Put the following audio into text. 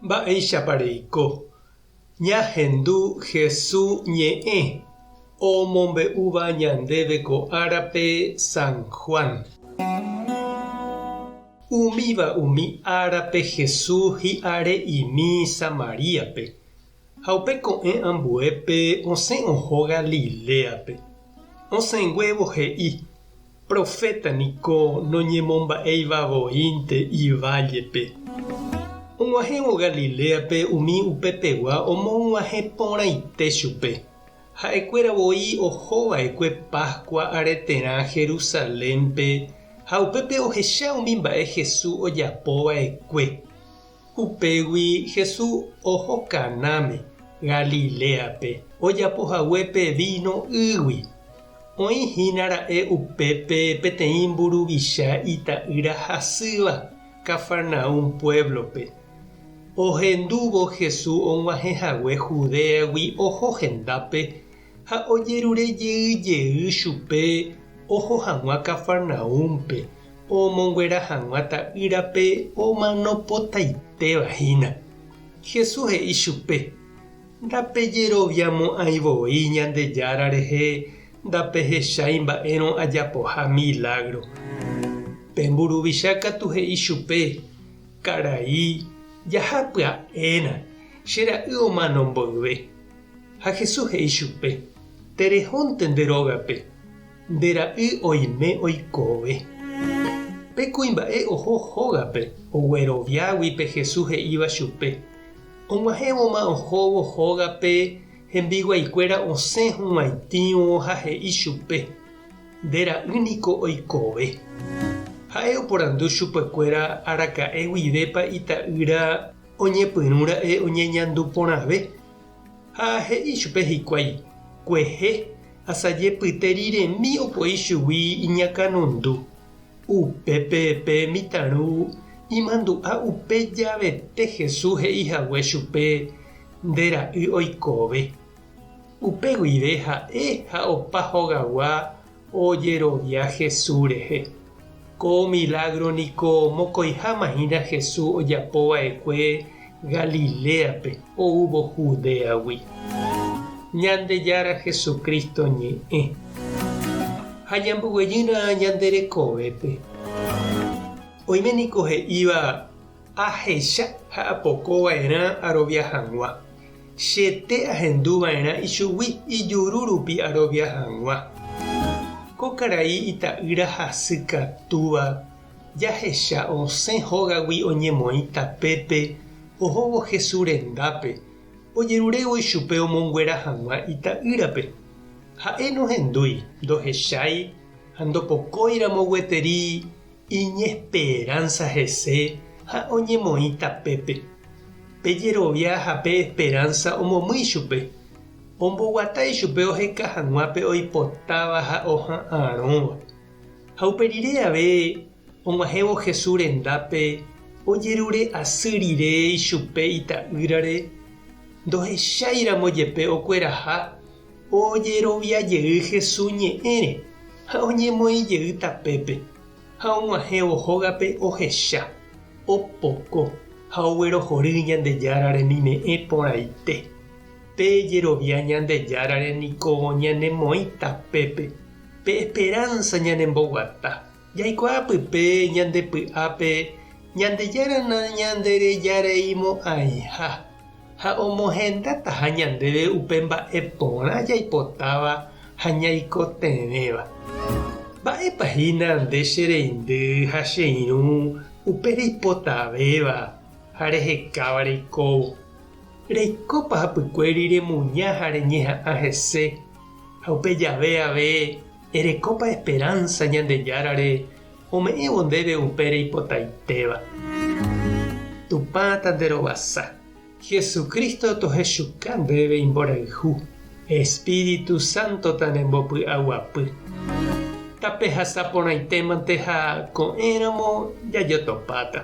Mba'éichapa reiko? Ñahendu Hesu ñe'ẽ omombe'úva ñandéve ko árape San Juan. Umíva umi árape Hesu hi'are'imi Samaríape, ha upe ko'ẽ ambuépe osẽ oho Galiléape. Osẽnguévo he'i, Proféta niko noñemomba'éiva voínte ivállepe. Og̃uahẽvo Galiléape umi upepegua omog̃uahẽ porãite chupe. Ha'ekuéra voi oho va'ekue Páskua areterã Jerusalénpe ha upépe ohecha umi mba'e Jesús ojapo va'ekue. Upégui Jesús oho Canáme, Galiléape, ojapo haguépe víno ýgui. Oĩ hína ra'e upépe peteĩ mburuvicha ita'ýra hasýva Cafarnaúm puévlope. Ohendúvo Jesús og̃uahẽ hague Judéagui oho hendápe ha ojerure jey jey chupe oho hag̃ua Cafarnaúmpe omonguera hag̃ua ta'ýrape omanopotaitéva hína. Jesús he'i chupe, Ndapejeroviamo'ãi voi Ñandejára rehe ndapehechái mba'érõ ajapoha milágro. Pe mburuvicha katu he'i chupe, Karai, jaha pya'éna, che ra'y omano mboyve. Ha Jesús he'i chupe, Terehónte nde rógape, nde ra'y oime oikove. Pe kuimba'e oho hógape ogueroviágui pe Jesús he'íva chupe. Og̃uahẽvoma ohóvo hógape hembiguaikuéra osẽ hug̃uaitĩvo ha he'i chupe, Nde ra'y niko oikove. Ha'e oporandu chupekuéra araka'e guivépa ita'ýra oñepyrũra'e oñeñandu porãve. Ha he'i chupe hikuái, Kuehe, asaje pyte riremi opoi chugui iñakãnundu. Upépe pe mitãru imandu'a upe javete Jesús he'i hague chupe, Nde ra'y oikove. Upe guive ha'e ha opa hogagua ojerovia Jesús rehe. Ko milágro niko mokõiháma hína Jesús ojapo va'ekue Galiléape oúvo Judéagui. Ñandejára Jesucristo ñe'ẽ. Ha ñamboguejýna ñande rekovépe. Oime niko he'íva, Ahecha ha apoko va'erã arovia hag̃ua. Chete ahendu va'erã ichugui ijuru rupi arovia hag̃ua. Ko karai ita'ýra hasy katúva jahecha osẽ hógagui oñemoĩ tapépe ohóvo Jesús rendápe, ojerurévo ichupe omonguera hag̃ua ita'ýrape. Ha'e nohendúi, ndohechái ha ndopokóiramo gueteri iñesperánsa hese ha oñemoĩ tapépe. Pe jerovia ha pe esperánsa omomýi chupe, omboguata ichupe oheka hag̃ua pe oipotáva ha oha'arõva. Ha upe rire ave og̃uahẽvo Jesús rendápe ojerure asy rire ichupe ita'ýrare, ndohecháiramo jepe okueraha ojerovia jey Jesús ñe'ẽre ha oñemoĩ jey tapépe, ha og̃uahẽvo hógape ohecha, opoko ha oguerohory Ñandejára remime'ẽ porãite. Pe jerovia Ñandejárare niko ñanemoĩ tapépe, pe esperánsa ñanemboguata. Jaikuaa pype ñande py'ápe Ñandejára nañanderejareimo'ãiha ha omohendataha ñandéve upe mba'e porã jaipotáva ha ñaikotevẽva. Mba'épa hína nde che reindy ha che irũ upe reipotavéva ha rehekáva reikóvo? Reikópa hapykuéri remuña ha reñeha'ã hese, ha upe jave ave erekópa esperánsa Ñandejárare ome'ẽvo ndéve upe reipotaitéva. Tupã tanderovasa. Jesucristo tohechuka ndéve imborayhu, Espíritu Santo tanembopy'aguapy. Tapehasa porãitémante ha ko'ẽramo jajotopáta.